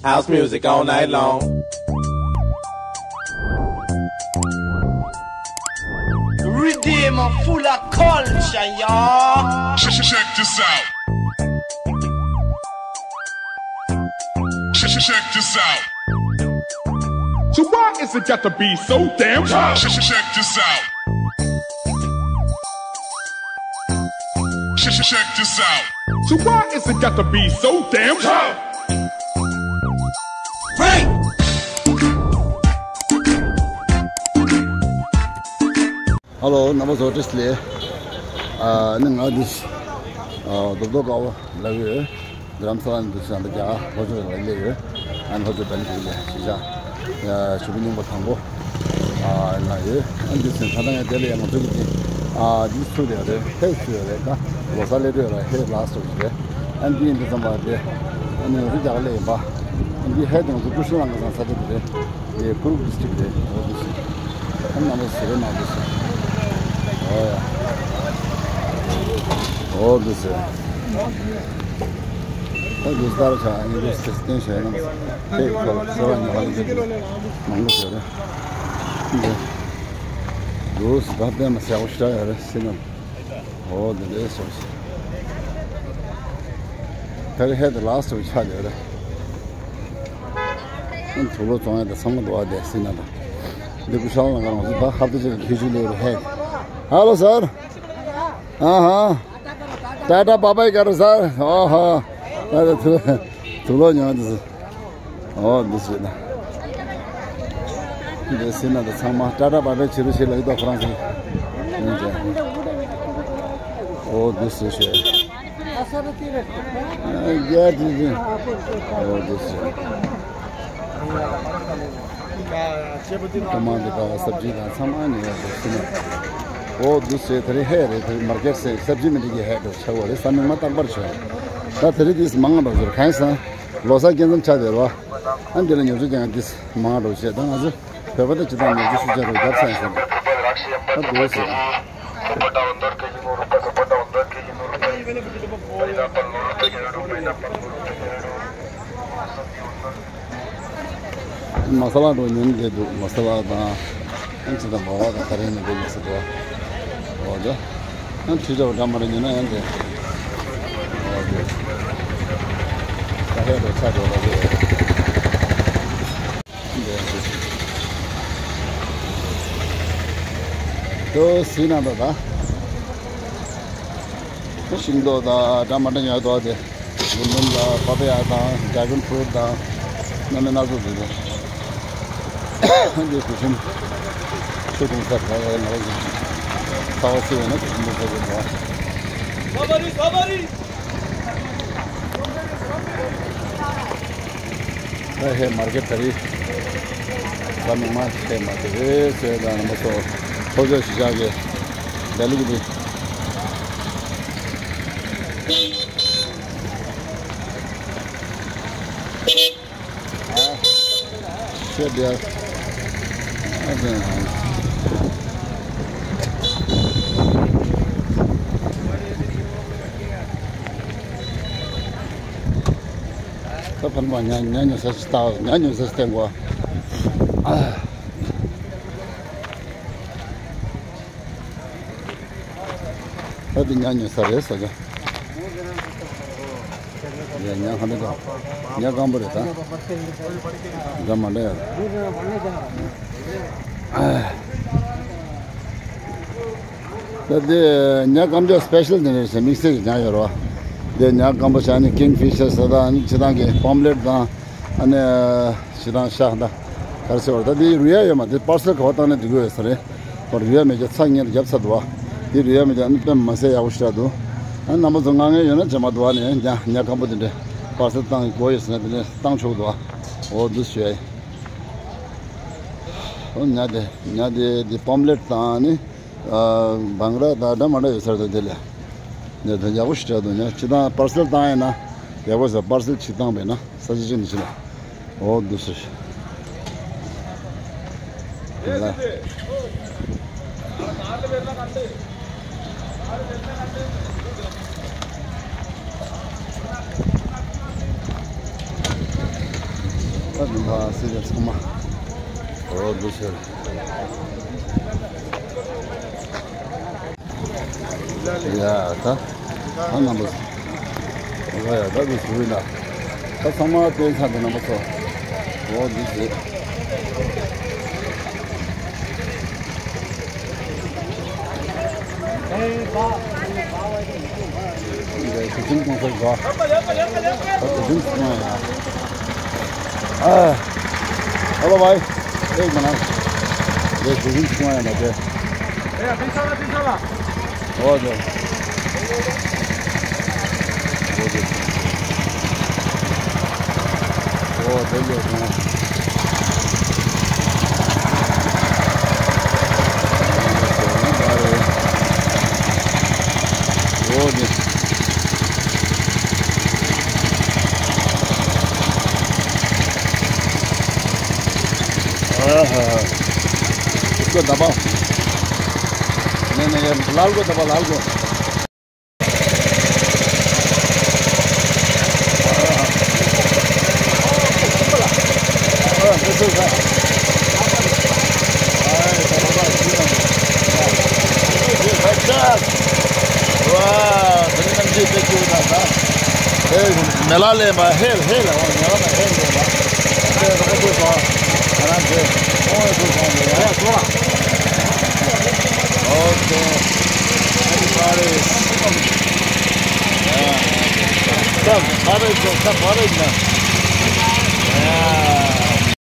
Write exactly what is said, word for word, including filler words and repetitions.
House music all night long. Redeem full of culture, y'all. Check, check, check this out. Check, check, check this out. So why is it got to be so damn tough? Check, check, check this out. Check, check, check this out. So why is it got to be so damn tough? Hey! Hello, རྣམ་པ་ཚོ་བཀྲ་ཤིས་བདེ་ལེགས། ཨ་ནི་ང་འདི་ཨ་རྡོ་རྡོ་དཀར་པོ་ལབ་ཡོད། རྡ་རམ་ས་ལ་འདི་ས་འདི་རྒྱ་ལྷོ་ཕྱོགས་ལ་སླེབས་ཡོད། ཨ་ནི་ལྷོ་ཕྱོགས་བལ་ཡུལ་ལ་གཞིས་ཆགས་ཞུ་བའི་རྙིང་པ་དང་པོ་ཨ་ལ་ཡོད། ཨ་འདི་ཚོ་ད་ལྟ་ངས་དེ་ལ་ཡང་ང་ཚོ་གི་ཨ་འདི་ཚུད་ཡོད་རེད། ཧེ་ཚུད་ཡོད་རེད། ད་ལོ་གསར་སླེབས་ཡོད་རེད། ཧེ་ལ་སོགས་རེད། ཨ་འདི་ཡིན་དུས་ཙམ་པ་དེ་ཨ་ནི་ང་ཚོ་རྒྱ་གར་སླེབས་ཡིན་པ། ཨ་འདི་ཧེ་དེ་ང་ཚོ་ཀུ་ཤྲི་ལང་ཀ་སང་ས་ཆ་དེ་རེད། ཡེ་ཀུ་རུག་ཌི་སི་ཊིག་རེད། འོ་འདུག་སེ། ཨ་ནང་པ་ཟེར་རེད་མ་འདུག་སེ། འོ་ཡ། འོ་འདུག་སེ། ད་འདུག་སེ་ལྟར་བྱ་ཨ་ནི་འདུག་སེ་བསྟན་བྱས་ན། ཁྱེད་ཁོ་ལ་ཟེར་བ་ཉོ་བ་ལ་འདུག་མང་པོ་ཟེར་རེད། འདུག་སེ་ད་དཔེ་མ་ཟེར་བ་ཤ་ཡོད་རེད་སེ་ན། འོ་འདི་འདྲའི་སོ་སི། ད་རེས་ཧེ་དེ་ལ་སོ་ཆགས་ཡོད་རེད། ཨ་དུག་ལོག་བཙོང་ཡ་དེ་ཚང་མ་འདུག་ཨ་དེ་སྲིད་ན་ད། འདི་ཀུ་ཤལ་ལ་ང་རང་ཚོ་ད་ཧབ་ཏ་ཅིག་ལ་ཁྱེད་ཆུ་ལས་རེད་ཧེ། ཧ་ལོ་སར། ཨ་ཧ། ཏ་ཏ་བ་བའི་ཀར་སར། ཨ་ཧ། ད་ད་དུག་དུག་ལོག་ཉོ་འདི་སི། ཨོ་འདི་ཟེར་ན། འདི་ཟེར་ན་ད་ཚང་མ་ཏྲ་ཏྲ་བ་བའི་ཕྱི་རུ་ཕྱི་ལ་ཡི་དྭགས་ཁོ་རང་ཟེར། ཨོ་འདི་ཟེར་ཤེས། ཨོ་འདི་ཟེར། ཀྲ་མ་འདི་ག་བ་སབ་ཇི་དང་ཚང་མ་ཉོ་ཡ་འདི་ཟེར་ན། ཨོ་འདི་ཟེར་ད་རེས་ཧེ་རེད། ད་རེས་མར་ཀེ་ཊི་ཟེར་སབ་ཇི་མི་འདི་གི་ཧེ་འགྲོ་ཆགས་པ་རེད། ས་མིག་མ་རྟག་པར་བྱོས། ད་ད་རེས་འདི་མང་ང་འགྲོ་ཟེར་གང་ཡིན་ཟེར་ན། ལོ་གསར་སྐྱེ་མཚམས་ཆགས་བསྡད་རོ། ཨ་འདི་ལ་ཉོ་ཆ་ཅང་འདི་མང་རོ་བྱས། ད་ང་ཚོ་བོད་པ་དང་སྤྱི་དང་ཉོ་ཆ་ཤུ་ཆ་རོ་རྒྱབ་ས་ཡིན་ཟེར། ཨ་འདུག་ཟེར། མ་ས་ལ་རོ་ཉོ་ནི་བསྡད་འདུག་མ་ས་ལ་དང་། ཨ་ཅི་དང་མ་བ་དང་ག་རེ་ནས་འདི་མི་སྲིད་དོ། འོ་དེ། ཨ་ཁྲི་ཆོག་འདྲ་མ་རེད་ཉོ་ན་ཡང་དེ། འོ་དེ། ད་ཧེ་རོ་ཆ་རོ་རོ་དེ། འདི་དོ་སི་ན་དོ་ད། ཤིང་ཏོག་དང་འདྲ་མ་འདྲ་ཉོ་དོ་དེ། ལུང་ལུང་དང་པ་པ་ཡ་དང་ཌ་རེ་གོན་ཕུ་རུ་ཊི་དང་། སྣ་མིན་སྣ་ཚོགས་འདུག་སྟེ། འདི་དུས་ཆེན་ཆུ་འཐུང་ས་རེད། ང་རང་ཚོ་ཚ་བ་ཆེ་བས་ན་དུས་ཆེན་འཐུང་ས་རེད་འདུག་ད་ཧེ་མར་ཀེ་ཊི་ད་རེས་ས་མིག་མ་ཧེ་མ་དེ་རེད་ཟེར་དང་མ་སོ་ཕོ་ཚོད་ཞིག་བཞག་གི་བདེ་ལུགས་དེ། ཤེས་བདེ། ཨ་ཙི། ད་ཕན་པ་ཉ་ཉ་ཉོ་ས་ཞིག་ལྟ། ཉ་ཉོ་ས་ཞིག་བསྟན་དགོས། ད་འདི་ཉ་ཉོ་ས་རེད་ཟེར་གི། ཡ་ཉ་ཧ་ལས་ཀ། ཉ་སྐམ་པོ་རེད་ད། འདྲ་མ་འདྲ་ཡ། ད་འདི་ཉ་སྐམ་ཅོག་སི་པེ་ཤལ་དེ་རེད་ཟེར། དམིགས་བསལ་གྱི་ཉ་ཡོད་རེད་བ། འདི་ཉ་སྐམ་པོ་ཞིག་ཨ་ནི་ཀིང་ཕི་ཤར་ཟེར་ད། ཨ་ནི་སྤྱིར་བཏང་གི་པོམ་ལེཊ་དང་། ཨ་ནི་སྤྱིར་བཏང་ཤ་ད་ག་རེ་ཟེར་བ་རེད། ད་འདི་རུལ་ཡ་ཡོད་མ་རེད། འདི་པར་སེལ་ག་པར་བཏང་ན་འགྲིག་གི་ཡོད་ས་རེད། པར་རུལ་ཡ་མེད་ཀྱང་ཚ་ངེར་བརྒྱབ་ཚར་འདུག་བ། འདི་རུལ་ཡ་མེད་ཀྱང་ཨ་ནི་དཔེ་མ་སྲིད་ཡག་པོ་ཞེ་དྲག་འདུག་ཨ་ནི་རྣམ་པ་ཚོ་མངགས་མཁན་ཡོད་ན་རྗེས་མ་འདུག་བ། ཨ་ནི་ཉ་ཉ་སྐམ་པོ་འདི་འདྲ་པར་སེལ་བཏང་དགོས་ཡོད་ཟེར་ན་འདི་ནས་བཏང་ཆོག་འདུག་བ། འོ་འདུག་ཞུ་ཡ་ཡིན། འོ་ཉ་དེ་ཉ་དེ་འདི་པོམ་ལེཊ་དང་ནི། ཨ་བང་ར་དང་འདྲ་མ་འདྲ་ཡོད་ས་རེད་དེ་ལས། ཉ་དེ་ཡག་པོ་ཞིག་རེད་འདུག་ཉ་སྤྱིར་བཏང་པར་སེལ་བཏང་ཡིན་ན་ཡག་པོ་ཟེར། པར་སེལ་ཅིག་བཏང་བས་ན་ས་ཆ་ཅིག་ནས་ཕྱིན་ལ། འོ་འདུག་སེ། ལ། ད་མི་འདུག་ཨ། སེ་ཆ་ཚང་མ་འོ་འདུག་ཟེར། ཡ་ད་ད་རྣམ་པ་ཚོ། ཨོ་ཡ་ད་འདུག་ཟེར་ན། ད་ཚང་མ་བསྟན་ཚར་འདུག་རྣམ་པ་ཚོ། འོ་འདུག་ཟེར། Hello भाई, एक मिनट। ये जुबिन सिंह है ना? इसको दबाओ। नहीं नहीं, ये लाल को दबाओ, लाल को। ཝ། དེ་ནི་ནམ་རྒྱུན་དེ་སྐྱིད་པོ་དང་ད། ཨེ། མེ་ལ་ལས་མ་ཧེལ་ཧེལ་ལ་འོང་། མེ་ལ་མ་ཧེལ་ལས་མ། ཨེ། རོགས་པ་སོང་། ང་རང་ཚོས་འོང་བའི་སོང་སོང་ལས་ཡ། ཡ་སོང་ལ། Okay. Everybody. Yeah. Stop. Bye bye, stop. Bye bye.